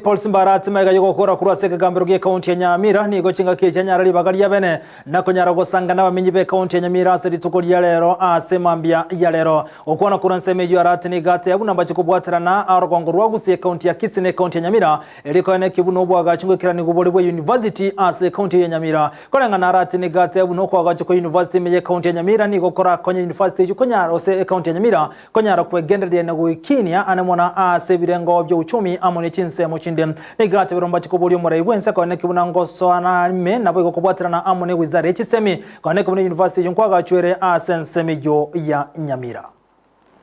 Paul Simba magega y'ogokora korwa ase ekegambero gi'ekaunti ya Nyamira nigo chingaki echi anyara ribaga ria bene na konyara gosanga n'abamenyi b'ekaunti ya Nyamira ase rituko ria rero ase mambia ya rero. Gokwana korwa ensemo eyio Arati nigo ateba buna mbache kobwaterana orogongo rwa Gusii ekaunti ya Kisii na ekaunti ya Nyamira erio koeneki buna oboagachi ngoikeranigwa bore bwe university ase ekaunti ya Nyamira. Koreng'ana Arati nigo ateba buna okoagachwa kwa university ime y'ekaunti ya Nyamira nigo korakonye university eyio konyara gose ekaunti ya Nyamira Konyara kwegendereria na goikinia ane mono ase ebirengo bi'obuchumi amo ne chinsemo chinde. Nigo ateberwe mbache koboria omorai bw'ense koeneki buna ngosoana ime naboigo kobwaterana amo ne wizara ye chisemi koeneki buna university eyio nkoagachwa ere ase ensemo eyio ya Nyamira.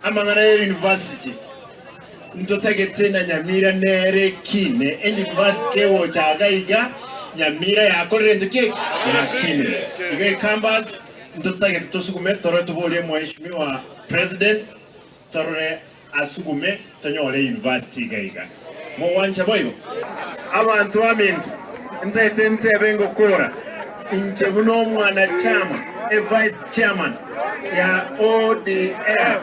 Amang'ana ya university ntotagete na Nyamira nere ekine euniversity kegocha iga iga Nyamira yakorire ento ki eke yakinire iga ecampus ntotagete tosugume torore toborie mheshimiwa President torore asugume tonyore university iga iga. Mogwancha boigo? Abanto baminto, ntaete ntebe ngokora inche buna omwana chama, e vice chairman ya ODM,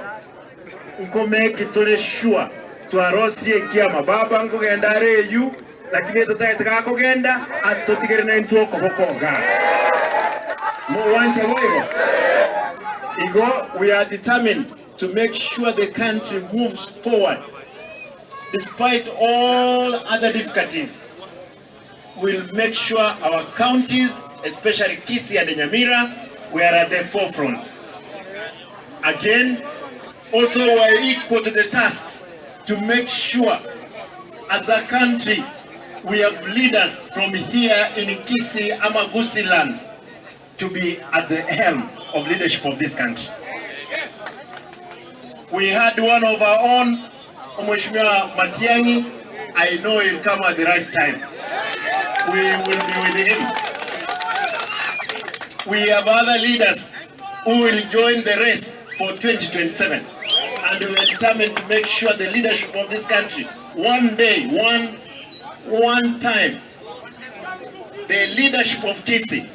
nkomeki tore sure twarosirie ekiama. Baba nkogenda are eywo, lakini totagete gakogenda atotigere naintwe okoboko igaa. Mogwancha boigo? Igo we are determined to make sure the country moves forward despite all other difficulties. We'll make sure our counties, especially Kisii and Nyamira, we are at the forefront. Again, also we are equal to the task to make sure as a country we have leaders from here in Kisii ama Gusii land to be at the helm of leadership of this country. We had one of our own, Mheshimiwa Matiang'i. I know he'll come at the right time. We will be with him. We have other leaders who will join the race for 2027. And we are determined to make sure the leadership of this country, one day, one time, the leadership of Kisii